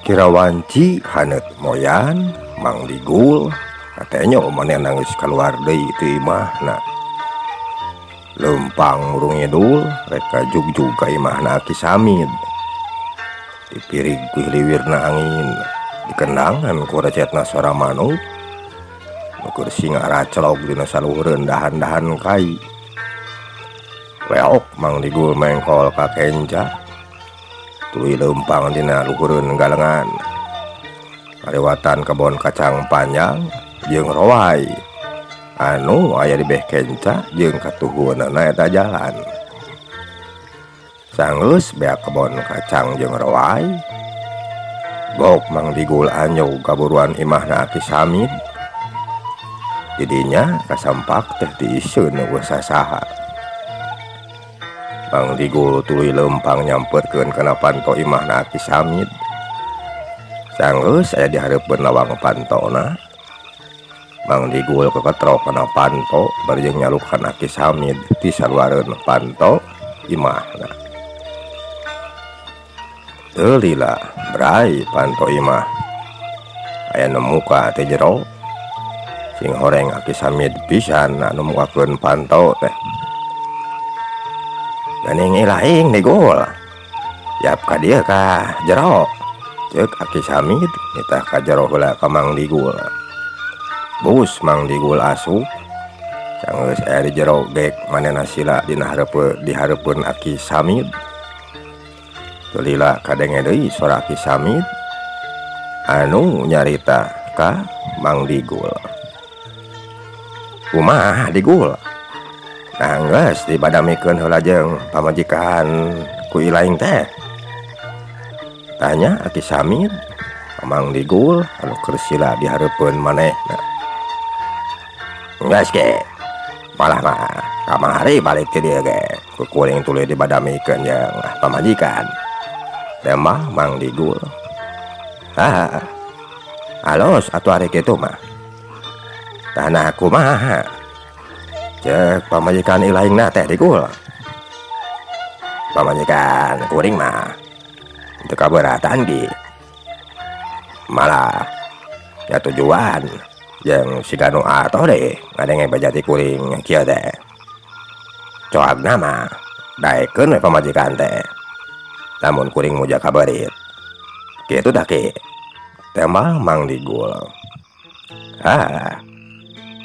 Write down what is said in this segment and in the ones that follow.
Kira wanci haneut moyan Mang Digul katenyo manehna geus kaluar deui ti imahna. Leumpang murung ngidul rek kajugjug ka imahna Aki Samid. Dipirig ku hiliwirna angin, dikendangan ku recetna sora manuk nu keur singa racelog dina saluhureun dahan-dahan kai. Leok Mang Digul mengkol ka kenca. Tuluy leumpang dina luhureun galengan. Kaliwatan kebon kacang panjang jeung rowai anu aya di beh kenca jeung katuhueunana eta jalan. Sanggeus beak kebon kacang jeung rowai, gok Mang Digul anjog kaburuan imahna Aki Samid. Didinya kasampak teh tiiseun eueuh sasaha. Mang Digul tuluy leumpang nyamperkeun kana panto imahna Aki Samid. Sanggeus aya di hareupeun lawang pantona, Mang Digul keketrok kana panto bari jeung nyalukan Aki Samid ti saluareun panto imahna. Teu lila bray panto imah aya nu muka ti jero. Sing horeng Aki Samid pisan anu mukakeun panto teh. Geuning ilaing Digul, yap ka dieu ka jero. Ceuk Aki Samid nitah ka jero heula ka Mang Digul. Bus Mang Digul asup. Sanggeus aya di jero gek manehna sila dina hareupeun di hareupeun Aki Samid. Teu lila kadenge deui sora Aki Samid anu nyarita ka Mang Digul. Kumaha Digul? Nah geus dibadamikeun heula jeung pamajikan ku ilaing teh. Tanya Aki Samid ka Mang Digul anu keur sila di hareupeun manehna. Geus ge, malah mah kamari balik ti dieu ge ku kuring tuluy dibadamikeun jeung pamajikan. Tembah Mang Digul. Ah, alus atuh ari kitu mah. Tah kumaha? Ceuk pamajikan ilaingna teh Digul. Pamajikan kuring mah teu kaberatan ge. Malah nya tujuan jeung siga nu atoh deh ngadenge beja ti kuring kieu teh. Coagna mah daekeun we pamajikan teh. Lamun kuring muja kaberit. Kitu tah Ki. Tembah Mang Digul. Ah,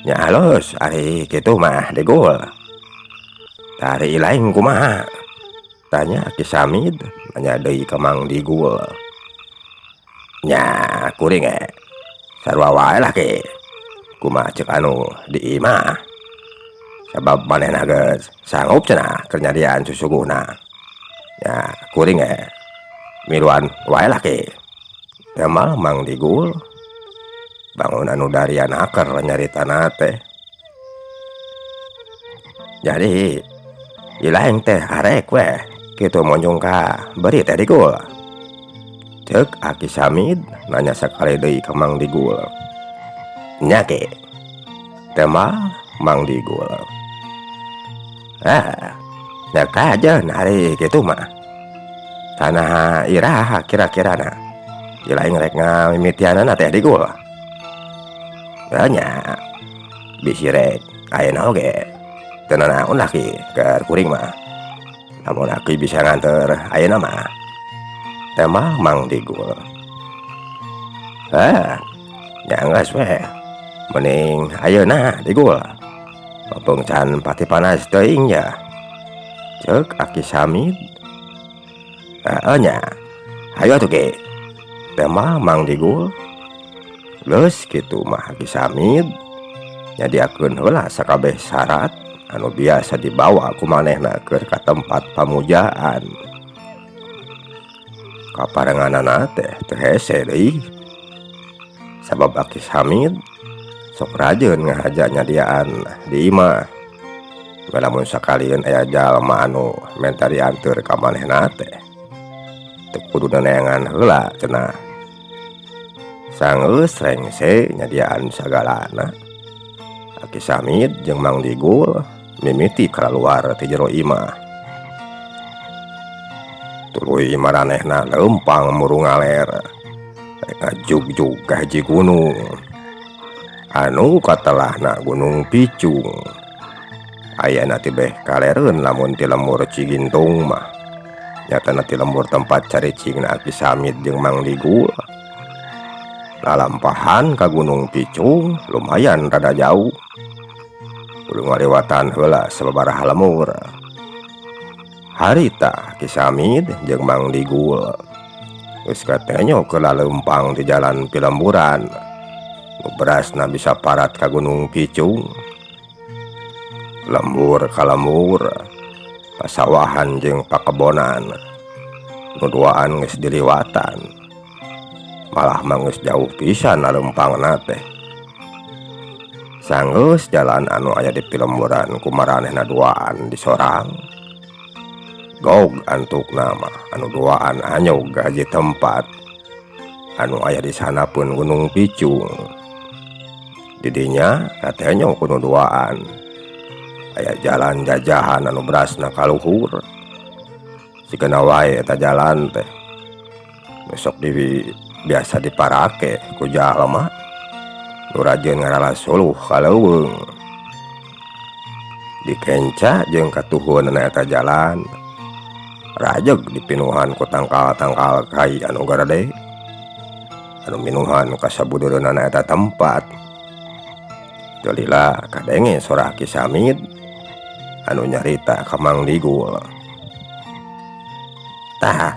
nya alus ari kitu mah Digul. Tah ari ilaing kumaha? Tanya Aki Samid nanya deui ka Mang Digul. Nya kuring ge sarua wae lah Ki. Kumaha ceuk anu di imah. Sabab manehna geus sanggup cenah keur nyadian susuguhna. Nya kuring ge miluan wae lah Ki. Tembah Mang Digul. Bangun anu darian haker nyaritana teh. Jadi ilaing teh arek weh kitu monjung ka beurit teh Digul. Ceuk Aki Samid nanya sakali deui ka Mang Digul. Nya Ki. Tembah Mang Digul. Ah, nya kajeun ari kitu mah. Tah iraha kira-kirana ilaing rek ngamimitianana teh Digul. Nya bisi rek ayeuna oge teu nanaon lah Ki keur kuring mah. Lamun Aki bisa nganter ayeuna mah. Tembah Mang Digul. Ah, nya geus we. Mending ayeuna Digul. Mumpung can pati panas teuing ya. Ceuk Aki Samid. Heeh nya. Hayu atuh Ki. Tembah Mang Digul. Geus kitu mah Aki Samid nyadiakeun heula sakabeh syarat anu biasa dibawa ku manehna keur ka tempat pamujaan. Kaparenganana teh teu hese deui. Sabab Aki Samid sok rajin ngahaja nyadiaan di imah. Lamun sakalieun aya jalma anu menta dianteur ka manehna teh teu kudu neneangan heula cenah. Sanggeus rengse nyadiaan sagalana. Aki Samid jeung Mang Digul mimiti kaluar ti jero imah. Tuluy maranehna leumpang murung ngaler. Ngajugjug ka hiji gunung anu katelahna Gunung Picung. Ayana tibeh kalereun lamun ti lembur Cigintung mah, nyatana ti lembur tempat caricingna Aki Samid jeung Mang Digul. Lalampahan ka Gunung Picung lumayan rada jauh, kudu ngaliwatan heula sababaraha lembur. Harita Aki Samid jeung Mang Digul geus katenyo keur laleumpang di jalan pilemburan nu berasna bisa parat ka Gunung Picung. Lembur ka lembur, pasawahan jeung pakebonan nu duaan geus diliwatan, malah mah geus jauh pisan laleumpangna teh. Sanggeus jalan anu aya di pilemburan ku maranehna duaan disorang, gog antukna mah anu duaan anyog ka hiji tempat anu aya di sanapeun Gunung Picung. Didinya katenyo ku nu duaan aya jalan jajahan anu berasna ka luhur. Sigana wae eta jalan teh besok di biasa diparake ku jalma nu rajin ngaralas suluh ka leuweung. Dikenca jeung katuhueunana eta jalan rajeg dipinuhan ku tangkal-tangkal kai anu garede anu minuhan kasabudeureunana eta tempat. Teu lila kadenge sora Ki Samid anu nyarita ka Mang Digul. Tah,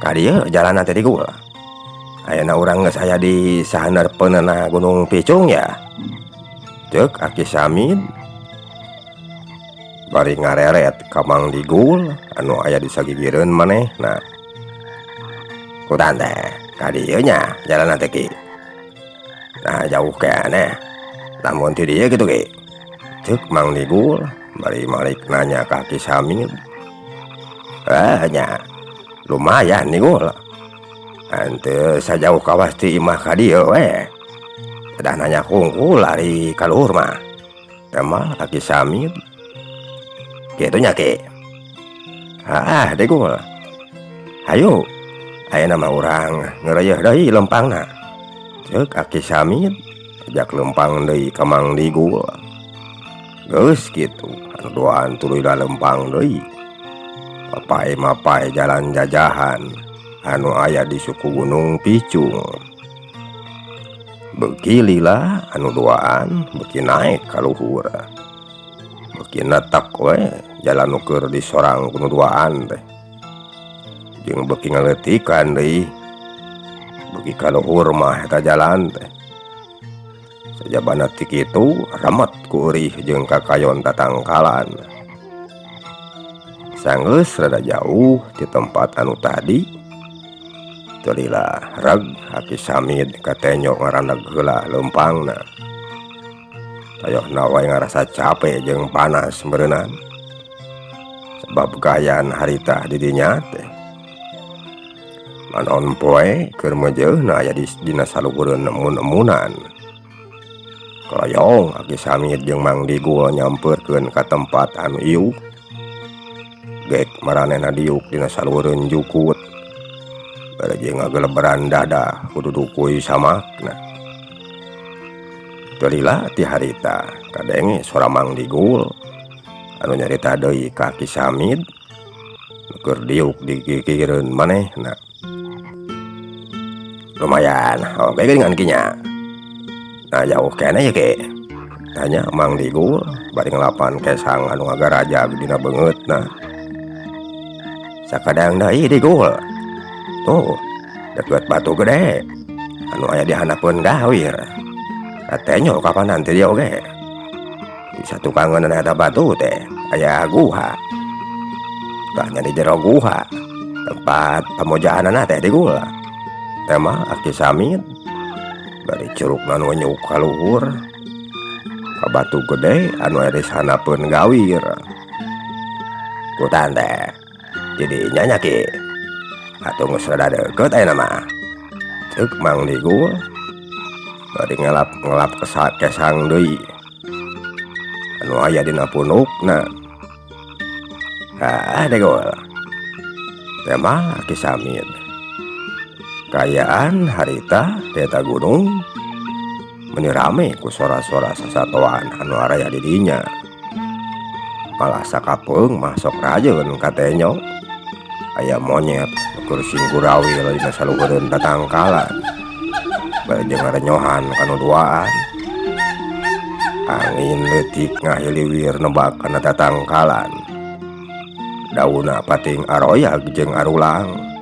ka dieu jalanna teh, Digul. Ayeuna urang geus aya di sahandapeunana Gunung Picung ya, ceuk Aki Samid bari ngareret ka Mang Digul anu aya di sagigireun manehna. Kutan teh ka dieu nya jalanna teh, Ki? Nah, jauh keneh lamun ti dieu kitu, Ki, ceuk Mang Digul bari malik nanya ka Aki Samid. Eh, nya lumayan, Digul. Henteu sajauh kawas ti imah ka dieu we. Kedah nanya hungkul ari ka luhur mah, temal Aki Samid. Kitu nya, Ki? Haah, Digul. Hayu, ayeuna mah urang ngeureuyeun deui lempangna, ceuk Aki Samid ajak lempang deui ka Mang Digul. Geus kitu anu duaan tuluy lalempang deui. Mapay-mapay jalan jajahan anu aya di suku Gunung Picung. Beuki lila anu duaan beuki naek ka luhur. Beuki netek we jalan nu keur disorang ku nu duaan teh. Jeung beuki ngaleutikan deui. Beuki ka luhur mah eta jalan teh. Sajabana ti kitu remet ku eurih jeung kakayon tatangkalan. Sanggeus rada jauh ti tempat anu tadi, teu lila reg Aki Samid katenyo ngaraneg heula leumpangna. Tayohna wae ngarasa cape jeung panas meureunan. Sabab kaayaan harita di dinya teh. Manaon poe keur meujeuhna aya di dina saluhureun emun-emunan. Kaloyong Aki Samid jeung Mang Digul nyamperkeun ka tempat anu iuk. Gek maranehna diuk dina saluhureun jukut. Bari jeung ngageleberan dada ku dudukui samakna. Teu lila ti harita kadenge sora Mang Digul anu nyarita deui ka Aki Samid nu keur diuk di gigireun manehna. Lumayan oge geuningan, Ki, nya. Nah, jauh keneh ye, Ki? Tanya Mang Digul bari ngelapan kesang anu ngagarajag dina beungeutna. Sakadang deui, Digul. Tuh, deket batu gede anu aya di handapeun gawir. Katenyo kapanan ti dieu oge. Di satukangeunana eta batu teh aya guha. Tah nya di jero guha tempat pamojaanana teh, Digul, temal Aki Samid bari curugna nu ka luhur ka batu gede anu aya di sahandapeun gawir. Kutan teh didinya nya, Ki? Atuh geus rada deukeut ayeuna mah, ceuk Mang Digul bari ngelap-ngelap kesang deui anu aya dina punukna. Ah, Digul, temal Aki Samid. Kaayaan harita di eta gunung meuni rame ku sora-sora sasatoan anu araya di dinya. Malah sakapeung mah sok rajeun katenyo aya monyet nu keur singgurawil dina saluhureun tatangkalan bari jeung ngarenyohan kanu duaan. Angin leutik ngahiliwir nebak kana tatangkalan. Daunna pating aroyag jeung arulang.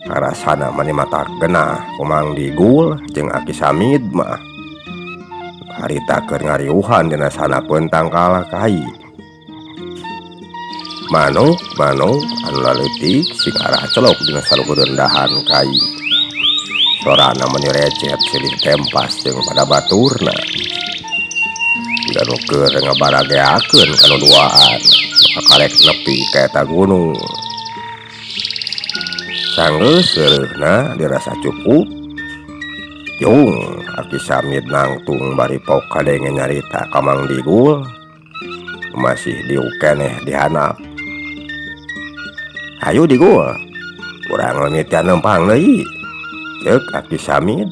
Karasana mani matak genah ku Mang Digul jeung Aki Samid mah. Harita keur ngariuhan dina sanapeun tangkal kai. Manuk-manuk anu laleutik sing arah celok dina saluhureun dahan kai. Sorana mani recet silih tempas jeung pada baturna. Jiga nu keur ngabarageakeun kanu duaan nu kakarek nepi ka eta gunung. Sanggeus seureuhna dirasa cukup. Jung Aki Samid nangtung bari pok kadenge nyarita ka Mang Digul masih diuk keneh di handap. Hayu Digul, urang mimitian leumpang deui. Ceuk Aki Samid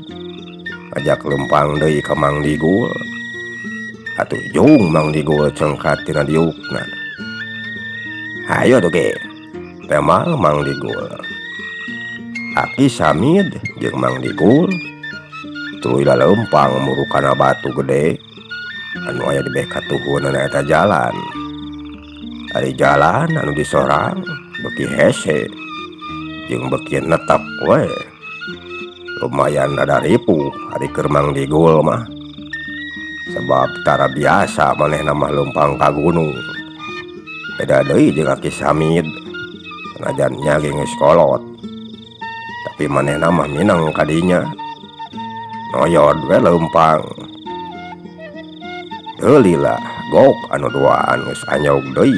ngajak leumpang deui ka Mang Digul. Atuh jung Mang Digul cengkat tina diukna. Hayu atuh ge, temal Mang Digul. Aki Samid jeung Mang Digul tuluy laleumpang muru kana batu gede anu aya di beh katuhunana eta jalan. Ari jalan anu disorang beuki hese jeung beuki netep we. Lumayan rada ripuh ari keur Mang Digul mah. Sebab tara biasa manehna mah leumpang ka gunung. Beda deui jeung Aki Samid sanajan nya ge geus kolot. Tapi manehna mah mineng ka dinya. Noyod we leumpang. Teu lila gok anu duaan geus anyog deui.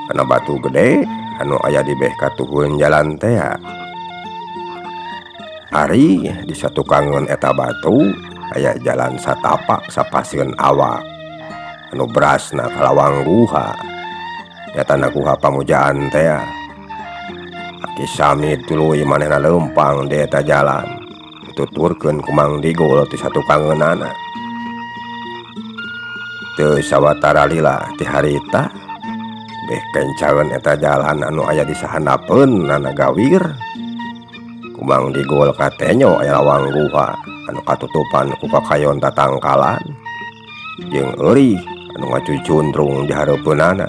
Kana batu gede anu aya di beh katuhun jalan tea. Ari di satukangeun eta batu aya jalan satapak sapasieun awak anu berasna ka lawang guha. Nyatana guha pamujaan tea. Aki Samid tuluy manehna leumpang di eta jalan. Dituturkeun ku Mang Digul ti satukangeunana. Teu sawatara lila ti harita beh kencaeun eta jalan anu aya di sahandapeun nana gawir. Ku Mang Digul katenyo aya lawang guha anu katutupan ku kakayon tatangkalan jeung eurih anu ngacucundrung di hareupeunana.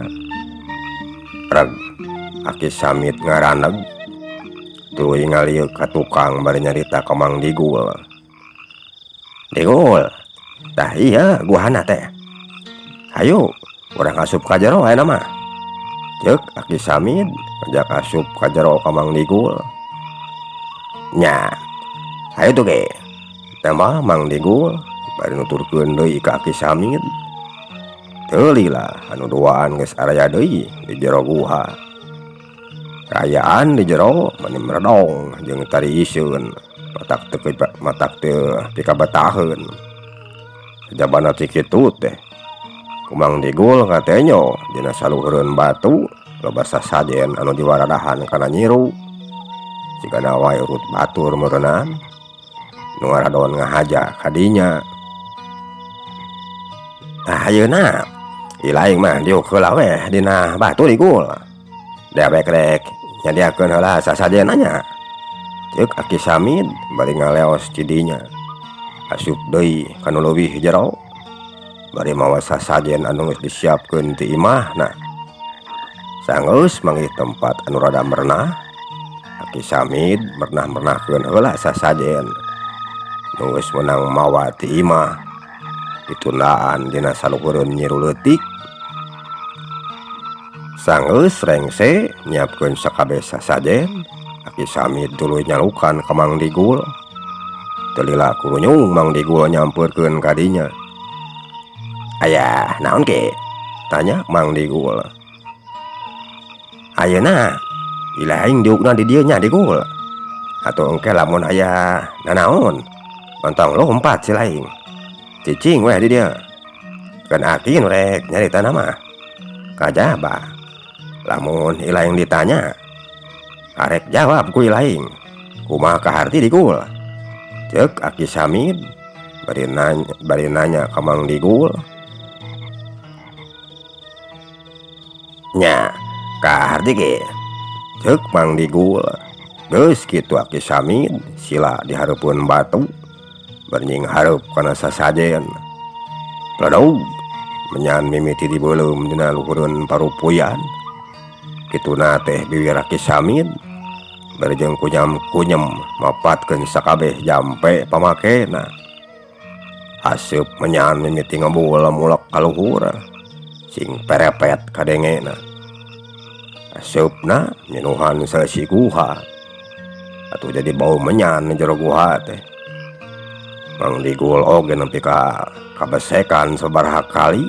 Reg Aki Samid ngaraneg tuluy ngalieu ka tukang bari nyarita ka Mang Digul. Digul, tah ieu guhana teh. Hayu urang asup ka jero ayeuna mah. Ceuk Aki Samid ngajak asup ka jero ka Mang Digul. Nya, hayu tuh ge. Tambah Mang Digul bari nuturkeun deui ka Aki Samid. Teu lila anu duaan geus araya deui di jero guha. Kaayaan di jero mani meredong jeung tariiseun matak teu matak teu pikabetaheun. Sajabana ti kitu teh. Ku Mang Digul katenyo dina saluhureun batu loba sasajen anu diwaradahan kana nyiru. Sigana wae urut batur meureunnan nu ngaradon ngahaja ka dinya. Tah ayeuna ilaing mah diuk heula we dina batu Digul. Dewek rek nyadiakeun heula sasajenna nya. Ceuk Aki Samid bari ngaleos ti dinya. Asup deui ka nu leuwih jero bari mawa sasajen anu geus disiapkeun ti imahna. Sanggeus manggih tempat anu rada merenah, Aki Samid merenah-merenahkeun heula sasajen nu geus meunang mawa ti imah. Ditundaan dina saluhureun nyiru leutik. Sanggeus rengse nyiapkeun sakabeh sasajen, Aki Samid tuluy nyalukan ka Mang Digul. Teu lila kurunyung Mang Digul nyampeurkeun ka dinya. Aya naon ge? Tanya Mang Digul. Ayeuna ilaing diukna di dieu nya Digul. Atuh engke lamun aya nanaon mantong lompat si laing. Cicing we di dieu. Keun aki nu rek nyaritana mah. Kajaba lamun ilaing ditanya arek jawab ku ilaing. Kumaha kaharti Digul? Ceuk Aki Samid bari nanya ka Mang Digul. Nya, kaharti ge. Ceuk Mang Digul. Geus kitu Aki Samid sila di hareupeun batu bernying hareup kana sasajen. Pledog menyan mimiti dibeuleum dina luhureun parupuyan. Kituna teh biwir Aki Samid bari jeung kunyam-kunyem mapatkeun sakabeh jampe pamakena. Haseup menyan mimiti ngebul mulek ka luhur sing perepet kadengena. Haseupna minuhan salesi guha atuh jadi bau menyan di jero guha teh. Mang Digul oge nepi ka kabesekan sabaraha kali.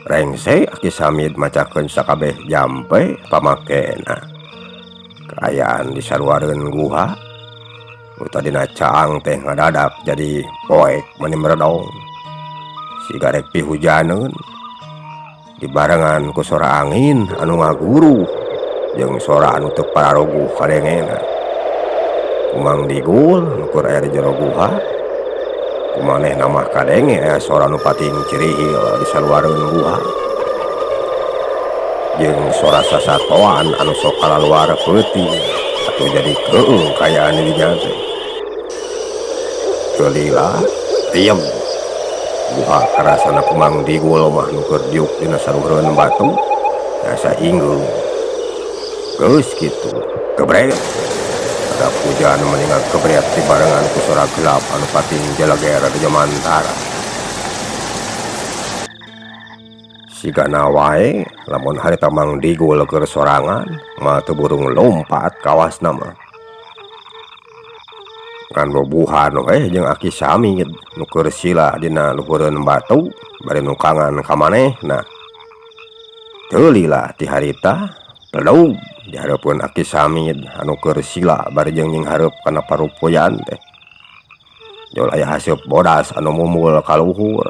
Rengse Aki Samid macakeun sakabeh jampe pamakena. Kaayaan di saluareun guha nu tadina caang teh ngadadak jadi poek mani meredong. Siga rek pihujaneun dibarengan ku sora angin anu ngaguruh jeung sora anu teu pararuguh kadengena. Ku Mang Digul nu keur aya di jero guha kumanehna mah kadenge aya sora nu pating cirihil di saluareun guha jeung sora sasatoan anu sok kalaluar peuting atuh jadi keung kaayaan di dinya teh. Teu lila diem guha karasana ku Mang Digul mah nu keur diuk dina saluhureun batu asa inggeung. Geus kitu gebret ada hujan mendingan kebret dibarengan ku sora gelap anu pating jeleger di jamantara. Sigana wae lamun harita Mang Digul keur sorangan mah teu burung lompat kawasna mah. Ngan bobuhan we jeung Aki Samid nu keur sila dina luhureun batu bari nukangan ka manehna. Teu lila ti harita pledog di hareupeun Aki Samid anu keur sila bari jeung nyinghareup kana parupuyan teh. Jol aya haseup bodas anu mumul ka luhur.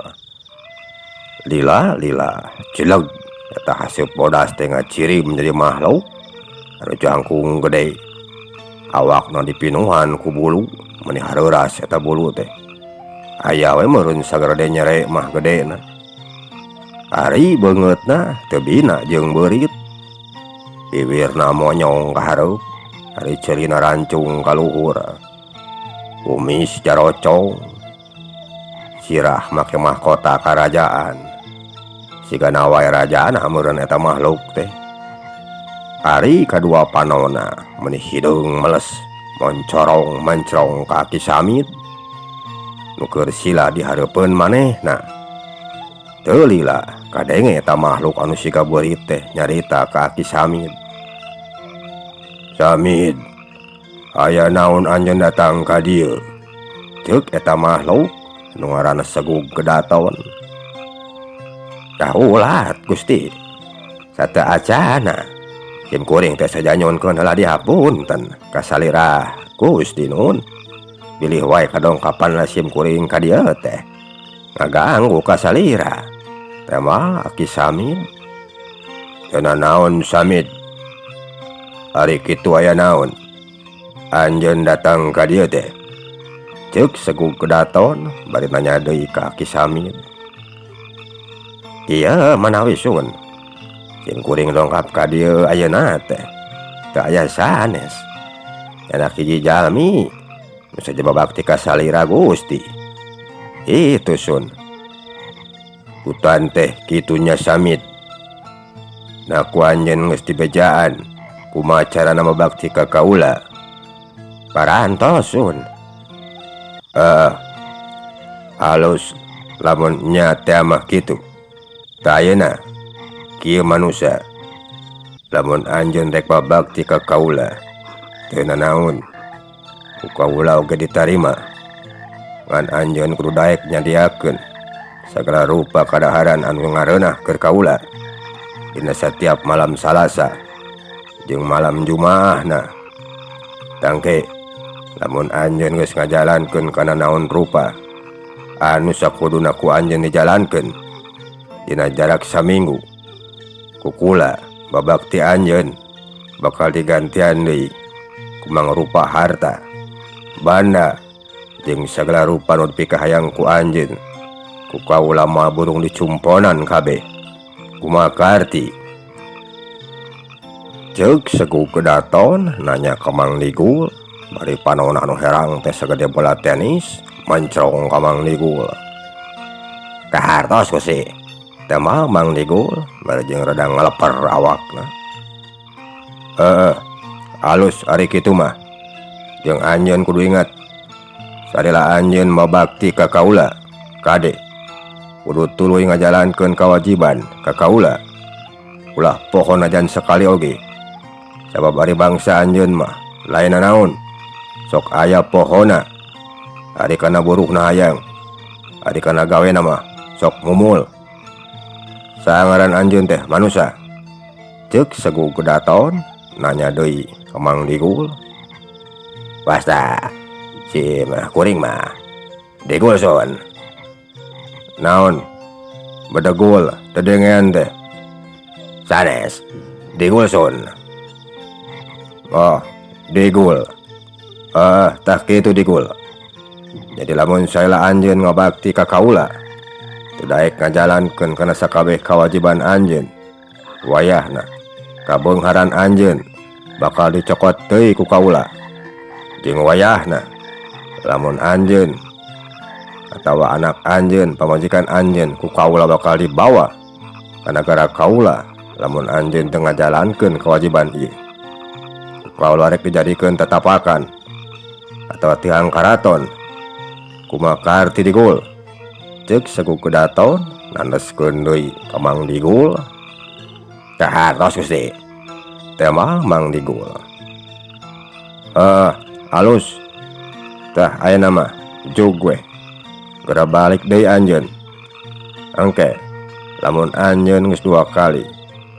Lila lila cileg eta haseup bodas teh ngacirim jadi makhluk anu jangkung gede. Awakna dipinuhan ku bulu meni hareuras eta bulu teh. Aya we meureun sagarede nyere mah gedena. Ari beungeutna teu bina jeung beurit. Biwirna monyong ka hareup, ari ceurina rancung ka luhur. Kumis jarocong, sirah make mahkota karajaan. Sigana wae rajana meureun eta makhluk teh. Ari kadua panona meni hideung meles moncorong mencrong ka Aki Samid nu keur sila di hareupeun manehna. Teu lila kadenge eta makhluk anu siga beurit teh nyarita ka Aki Samid. Samid, aya naon anjeun datang ka dieu? Ceuk eta makhluk nu ngaranna Segug Kedaton. Daulat Gusti, sateu acana sim kuring teh sajanyonkeun heula dihapunten ka salira Gusti nun. Bilih wae kadongkapan sim kuring ka dieu teh ngaganggu ka salira. Tema Aki Samid. Teu nanaon Samid? Ari kitu aya naon? Anjeun datang ka dieu teh? Ceuk Segug Kedaton bari nanya deui ka Aki Samid. Ieu manawi sun. Sim kuring dongkap ka dieu ayeuna teh. Teu aya sanes. Anak hiji jalmi nu sajaba bakti ka salira Gusti. Itu sun. Hutan teh kitunya Samid. Na ku anjeun geus dibejaan kumaha carana mabakti ka kaula? Parantos sun. Halus lamun nya teh mah kitu. Tah ayeuna kieu manusia lamun anjeun rek babakti ka kaula teu nanaon ku kaula oge ditarima. Ngan anjeun kudu daek nyadiakeun sagala rupa kadaharan anu ngareunah keur kaula dina satiap malam Salasa jeung malam Jumaahna. Tangke lamun anjeun geus ngajalankeun kana naon rupa anu sakuduna ku anjeun dijalankeun dina jarak saminggu, kukula babakti anjeun bakal digantian deui Ku mangrupa harta banda jeung sagala rupa nu dipikahayang ku anjeun ku kaula moal burung dicumponan kabeh. Kumaha kaarti? Ceuk Segu Kedaton nanya ka Mang Digul bari panonna anu herang teh sagede bola tenis mencrong ka Mang Digul. Kahartos Gusti, tembal Mang Digul bari jeung rada ngaleper awakna. Heeh, alus ari kitu mah. Jeung anjeun kudu inget, salila anjeun mabakti ka kaula, kade kudu tuluy ngajalankeun kawajiban ka kaula. Ulah poho najan sakali oge. Sabab ari bangsa anjeun mah lain nanaon, sok aya pohona. Ari kana buruhna hayang, ari kana gawena mah sok mumul. Saha ngaran anjeun teh manusa? Ceuk Segu Kedaton nanya deui ka Mang Digul. Wasta si mah kuring mah Digul sun. Naon? Bedegul dedengean teh. Sanes Digul sun. Oh, Digul. Tah kitu Digul. Jadi lamun saela anjeun ngabakti ka kaula, teu daek ngajalankeun kana sakabeh kawajiban anjeun. Wayahna kabeungharan anjeun bakal dicokot deui ku kaula. Jeung wayahna lamun anjeun atawa anak anjeun, pamajikan anjeun ku kaula bakal dibawa ka nagara kaula lamun anjeun teu ngajalankeun kewajiban ieu. Kaula rek dijadikeun tatapakan atawa tihang karaton. Kumaha kaarti Digul? Ceuk Segu Kedaton nandeskeun deui ka Mang Digul. Kahartos Gusti, tembal Mang Digul. Alus. Tah ayeuna mah jug weh. Geura balik deui anjeun. Engke lamun anjeun geus dua kali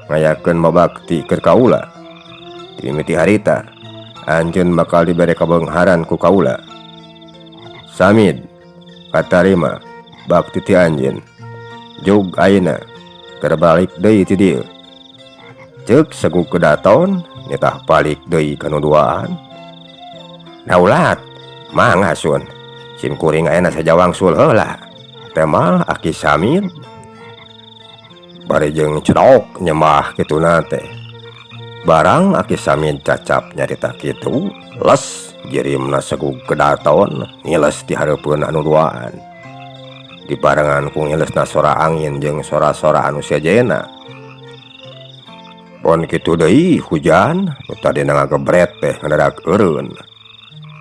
ngayakeun babakti keur kaula, ti mimiti harita anjeun bakal dibere kabeungharan ku kaula. Samid katarima bakti ti anjeun. Jug ayeuna geura balik deui ti dieu. Ceuk Segu Kedaton nitah balik deui ka nu duaan. Daulat mangga sun. Sim kuring ayeuna saja wangsul heula. Tembal Aki Samid. Bari jeung cedok nyembah kituna teh. Barang Aki Samid cacap nyarita kitu, les jirimna Segu Kedaton ngiles di hareupeun anu duaan. Dibarengan ku ngilesna sora angin jeung sora-sora anu sejenna. Pon kitu deui hujan nu tadina ngagebret teh ngadadak eureun.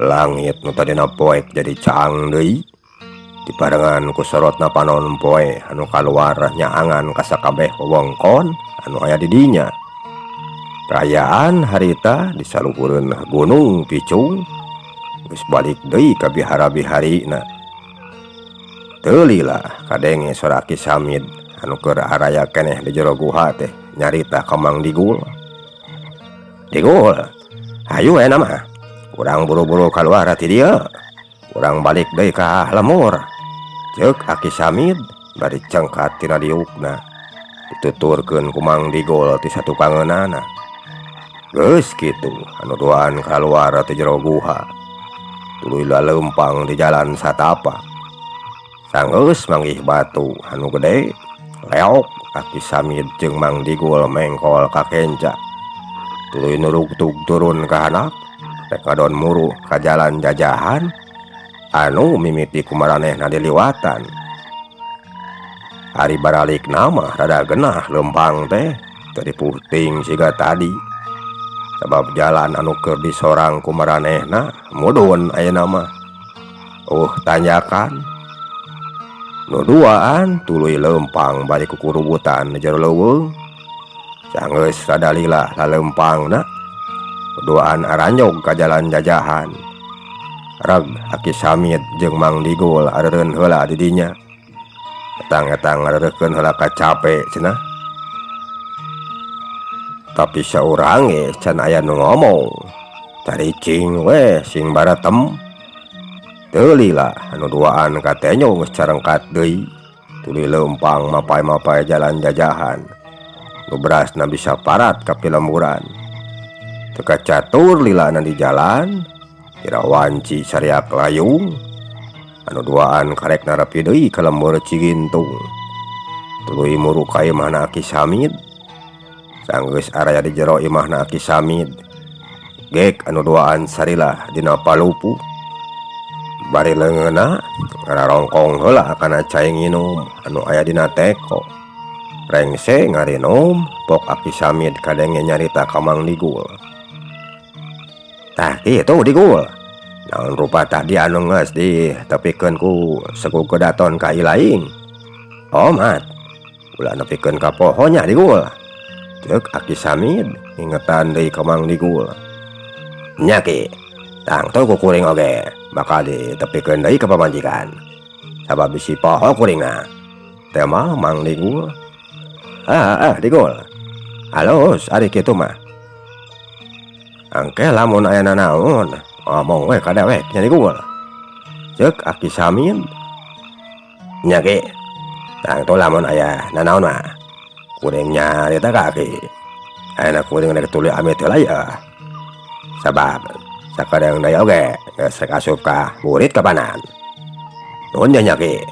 Langit nu tadina poek jadi caang deui. Dibarengan ku sorotna panon poe anu kaluar nyaangan ka sakabeh wewengkon anu aya di dinya. Kaayaan harita di saluhureun Gunung Picung geus balik deui ka bihara-biharina. Teu lila kadenge sora Ki Samid anu keur araya keneh di jero guha teh nyarita ka Mang Digul. Digul, hayu ayeuna mah. Urang buru-buru kaluar ti dieu. Urang balik deui ka lembur. Ceuk Aki Samid bari cengkat tina diukna. Dituturkeun ku Mang Digul ti satukangeunana. Geus kitu anu duaan kaluar ti jero guha. Tuluy laleumpang di jalan satapak. Sanggeus manggih batu anu gede, leok Aki Samid jeung Mang Digul mengkol ka kenca. Tuluy nurugtug turun ka handap, rek ngadon muru ka jalan jajahan anu mimiti ku maranehna diliwatan. Ari baralikna mah rada genah leumpang teh, teu diputing siga tadi. Sabab jalan anu keur disorang ku maranehna mudun ayeuna mah. Tanjakan. Nu duaan tuluy leumpang bari kukurubutan di jero leuweung. Sanggeus rada lila laleumpangna, duaan aranjog ka jalan jajahan. Reg Aki Samid jeung Mang Digul areureun heula di dinya. Etang-etang ngareureukkeun heula kacape cenah. Tapi saurang ge can aya nu ngomong. Caricing we sing baratem. Teu lila anu duaan katenyo geus carengkat deui. Tuluy leumpang mapay-mapay jalan jajahan. Nu berasna bisa parat ka pilemburan. Teu kacatur lilana di jalan kira wanci sariak layung anu duaan karek narepi deui ka lembur Cigintung. Tuluy muru ka imahna Aki Samid. Sanggeus araya di jero imahna Aki Samid. Gek anu duaan sarilah dina palupuh. Bari leungeunna ngararongkong heula kana cai nginum anu aya dina teko. Rengse ngarinum pok Aki Samid kadenge nyarita ka Mang Digul. Tah kitu Digul. Naon rupa tadi anu geus ditepikeun ku segu kedaton ka Ilaing. Omat. Ulah nepikeun ka poho nya Digul. Ceuk Aki Samid ngingetan deui ka Mang Digul. Nya Ki, tangtu ku kuring oge bakal ditepikeun deui ka pamajikan. Sabab bisi poho kuringna. Tema Mang Digul. Ah, Digul. Halus ari kitu mah. Angke lamun aya nanaon, ngomong we ka dewek nya Digul. Ceuk Aki Samid. Nya Ki, tangtu lamun aya nanaon mah kuring nyarita ka Aki. Ayeuna kuring rek tuluy amit heula yeuh. Sabab sakadang deui oge geus rek asup ka burit kapanan. Nuhun nya Ki,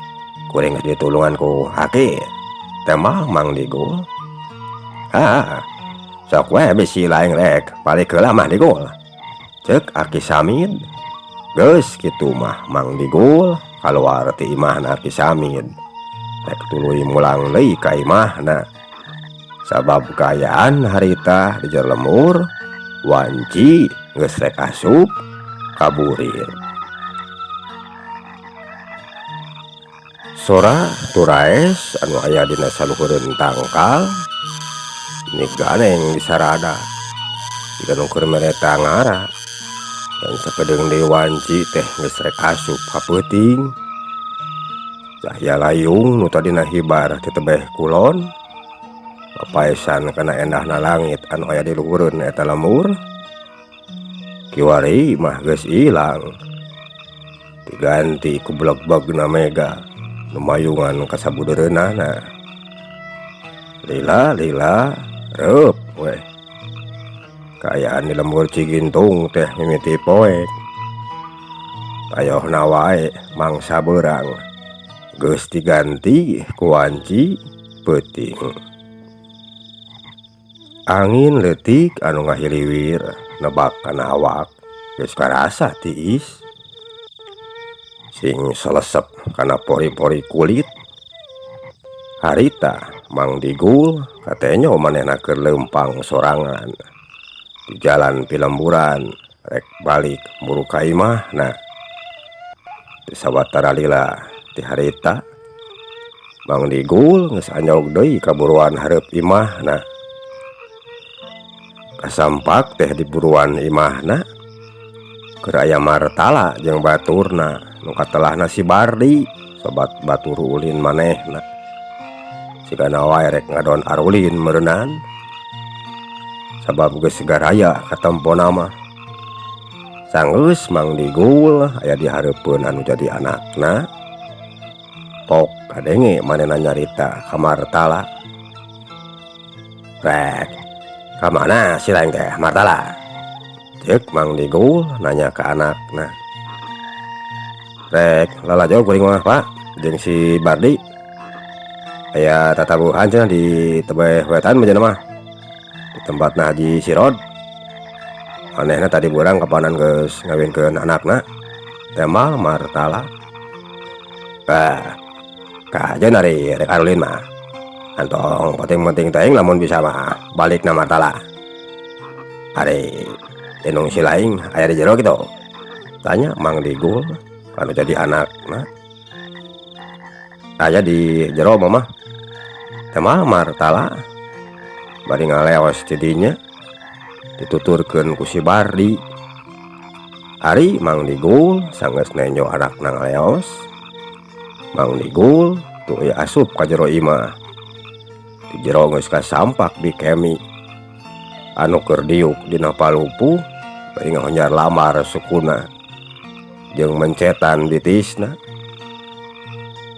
kuring geus ditulungan ku Aki. Tema Mang Digul. Ah, sok we bisi laing rek balik heula mah Digul. Ceuk Aki Samid. Geus kitu mah Mang Digul kaluar ti imahna Aki Samid. Rek tuluy mulang deui ka imahna. Sabab kaayaan harita di jero lembur wanci geus rek asup ka burit. Sora turaes anu aya dina saluhureun tangkal niganeng disarada siga nu keur mere tangara dan sakedeung deui wanci teh geus rek asup ka peuting. Cahya layung nu tadina hibar ti tebeh kulon papaesan kana endahna langit anu aya di luhureun eta lembur. Kiwari mah geus ilang diganti ku blegbegna mega nu mayungan ka sabudeureunana. Lila-lila reup we. Kaayaan di lembur Cigintung teh mimiti poek. Payohna wae mangsa beurang geus diganti ku wanci peuting. Angin leutik anu ngahiliwir nebak kana awak geus karasa tiis. Sing selesep kana pori-pori kulit. Harita Mang Digul katenyo manehna keur leumpang sorangan di jalan pilemburan rek balik muru ka imahna. Di sawatara lila ti harita Mang Digul geus anyog deui ka buruan hareup imahna. Kasampak teh di buruan imahna keur aya Martala jeung baturna nu katelahna si Bardi sobat batur ulin manehna. Sigana wae rek ngadon arulin meureunan sabab geus garaya katempona mah. Sanggeus Mang Digul aya di hareupeun anu jadi anakna. Pok kadenge manehna nyarita ka Martala. Rek ka mana si lain teh Martala? Ceuk Mang Digul nanya ka anakna. Rek lalajo kuring mah Pak jeung si Bardi. Aya tatabuhan cenah di tebeh wetan mah mah. Di tempatna Haji Sirod. Anehna tadi burang kapanan geus ngawinkeun anakna. Tema Martala. Bah, kajen ari rek arulin mah. Antong penting-penting teuing lamun bisa mah balikna Martala. Ari indung si laing aya di jero kitu. Tanya Mang Digul anu jadi anakna. Aya di jero mah. Tema Martala bari ngaleos ti dinya dituturkeun ku si Bardi. Ari Mang Digul sanggeus nenjo anakna ngaleos. Mang Digul tuluy asup ka jero imah. Di jero geus kasampak Bi Kemi anu keur diuk dina palupuh bari ngahonjar lamar sukuna jeung mencetan bitisna.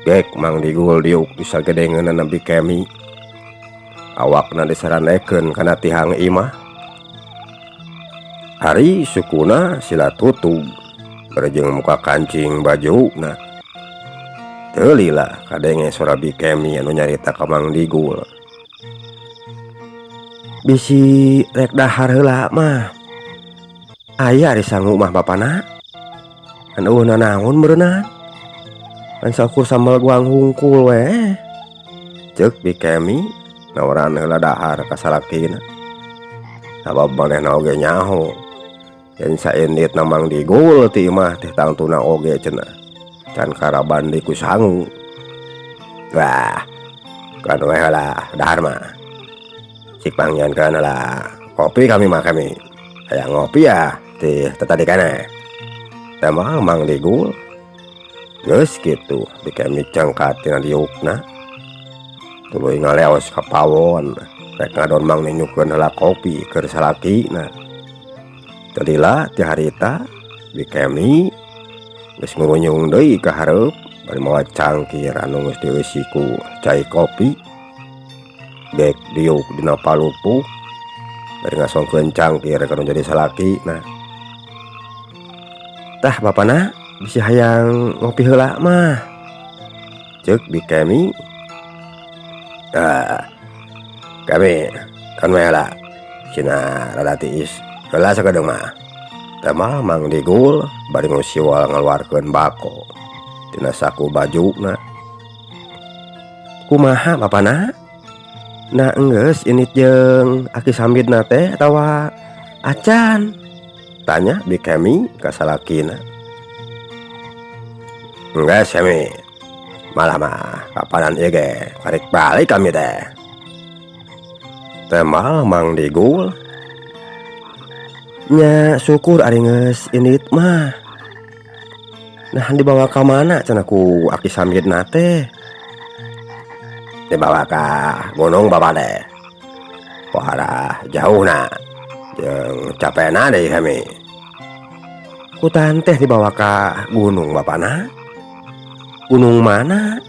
Gek Mang Digul diuk di sagedengeunana Bi Kemi. Awakna disarandekeun kana tihang imah. Ari sukuna sila tutug bari jeung muka kancing bajuna. Teu lila kadenge sora Bi Kemi anu nyarita ka Mang Digul. Bisi rek dahar heula mah. Aya ari sangu mah bapana. Kan eueuh nanaon meureunna. Kan saukur sambal guang hungkul we. Ceuk Bi Kemi nawaran heula dahar ka salakina. Sabab manehna oge nyaho. Yen sainditna Mang Digul ti imah teh tangtuna oge cenah. Can karaban deui ku sangu. Wah, kan we heula dahar mah. Cik pangnyieunkeun heula kopi kami mah kami. Hayang ngopi ya ti tetadi keneh. Tembal Mang Digul. Geus kitu Bi Kemi cengkat tina diukna. Tuluy ngaleos ka pawon rek ngadon mang ninyukeun heula kopi keur salakina. Teu lila ti harita Bi Kemi geus ngurunyung deui ka hareup bari mawa cangkir anu geus dieusi ku cai kopi. Gek diuk dina palupuh bari ngasongkeun cangkir ka nu jadi salakina. Tah bapana bisi hayang ngopi heula mah. Ceuk Bi Kemi. Tah kami kan we heula cenah rada tiis heula sakedeung mah. Tembal Mang Digul bari ngusiwal ngaluarkeun bako tina saku bajuna. Kumaha bapana? Nah enggeus indit jeung Aki Samidna teh atawa acan? Tanya Bi Kemi ka salakina. Enggeus Kemi, malah mah kapanan ieu ge karek balik kami teh. Tembal Mang Digul. Nya syukur ari geus indit mah. Nah dibawa ka mana cenah ku Aki Samidna teh? Dibawa ka gunung bapa teh. Pohara jauhna jeung capena deui kami. Ku tanteh dibawa ka gunung bapana? Gunung mana?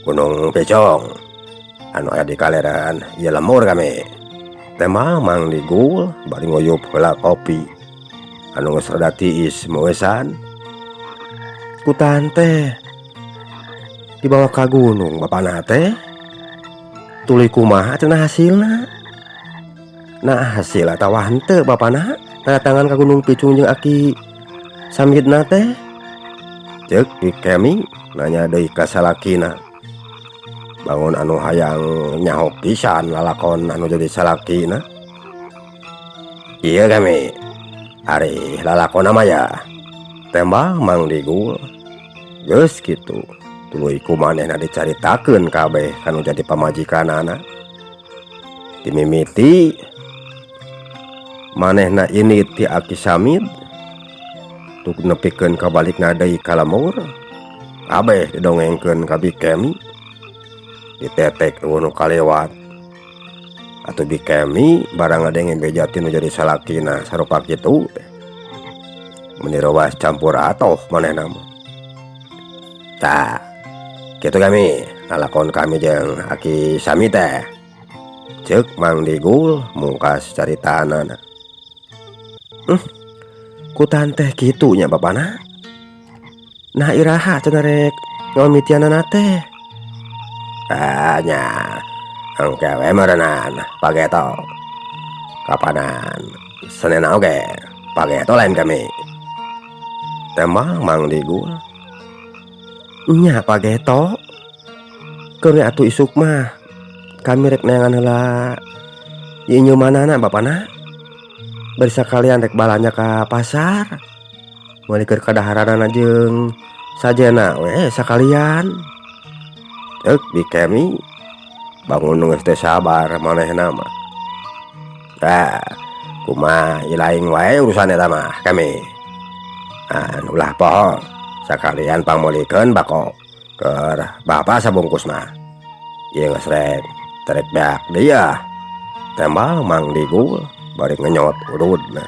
Gunung Picung anu aya di kaleran ieu lembur kami. Tembal Mang Digul bari nguyup heula kopi anu geus rada tiis meueusan. Ku tanteh dibawa ka gunung bapana teh? Tuluy kumaha cenah hasilna? Nah hasil atawa henteu bapana datangan ka Gunung Picung jeung Aki Samidna teh? Ceuk Bi Kemi nanya deui ka salakina. Bangun anu hayang nyaho pisan lalakon anu jadi salakina. Ieu kami ari lalakonna mah ya. Tembal Mang Digul. Geus kitu tuluy ku manehna dicaritakeun kabeh kanu jadi pamajikanana. Dimimiti manehna indit ti Aki Samid tuk nepikeun ka balikna deui ka lembur kabeh didongengkeun ka Bi Kemi. Ditetek eueuh nu kalewat. Atuh Bi Kemi barang ngadenge beja ti nu jadi salakina sarupa kitu teh. Meuni reuas campur atoh manehna mah. Tah kitu kami lalakon kami jeung Aki Sami teh. Ceuk Mang Digul mungkas caritanana. Ku tanteh kitu nya bapana? Nah iraha cenah rek ngamimitianana teh? Ah nya engke we meureunnan pageto. Kapanan Senena oge pageto lain kami. Tembal Mang Digul. Nya pageto. Keun we atuh isuk mah kami rek neangan heula inyeumanana bapana. Bari sakalian rek balanja ka pasar. Meuli keur kadaharanana jeung sajena we sakalian. Ceuk Bi Kemi bangun geus teu sabar manehna mah. Tah kumaha ilaing wae urusan eta mah kami. An ulah poho sakalian pangmeulikeun bako keur bapa sabungkus mah. Ieu geus rek terek beak deui ah. Tembal Mang Digul bari ngenyot ududna.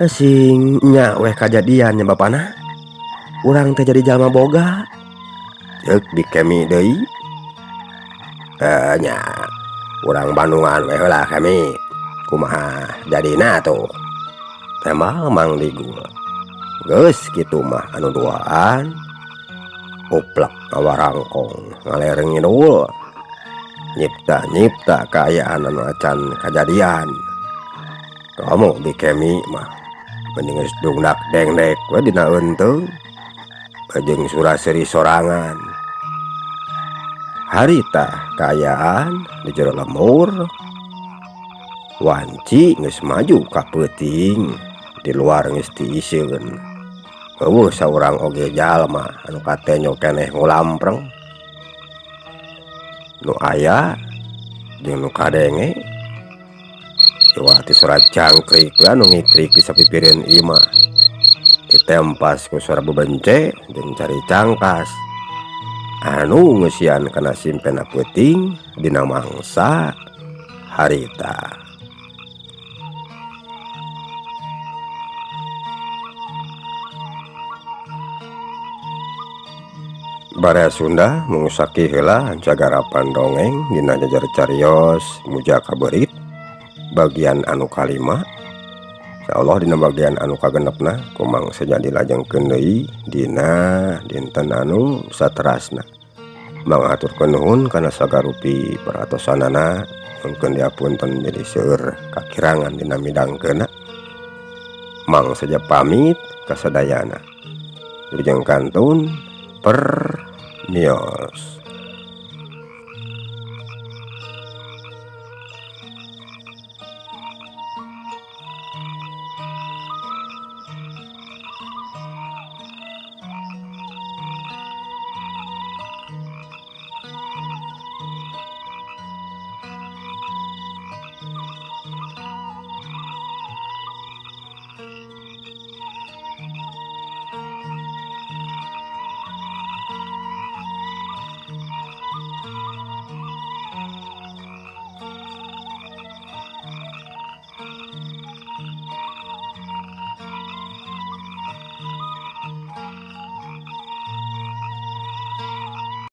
Sing nya weh kajadian nya bapana. Urang teh jadi jalma boga. Ceuk Bi Kemi deui. Nya urang Bandungan we heula kami. Kumaha jadina tuh tembal Mang Digul. Geus kitu mah anu duaan uplak ngawarangkong ngaler ngidul nyipta-nyipta kaayaan anu acan kajadian. Kamu di kemi mah mending geus dungdak dengdek we dina eunteung jeung suraseri sorangan. Harita kaayaan di jero lembur wanci geus maju ka peuting di luar geus tiiseun. Eueuh saurang oge jalma anu katenyo keneh ngulampreng. Nu aya jeung nu kadenge iwati suara cangkrik we anu ngikrik di sapipireun imah. Ditempas ku suara bebence jeung cari cangkas anu ngeusian kana simpena peuting dina mangsa harita. Baraya Sunda mengusaki heula jagarapan dongeng dina jajar carios Muja Kaberit bagian anu kalima. Insyaallah dina bagian anu kagenepna kumang saja dilajengkeun deui dina dinten anu saterasna. Mangaturkeun nuhun kana sagarupi peratosanana mungkin diapunten jadi seueur kakirangan dina midangkeunna. Mang saja pamit kasadayana. Wilujeng kantun permios.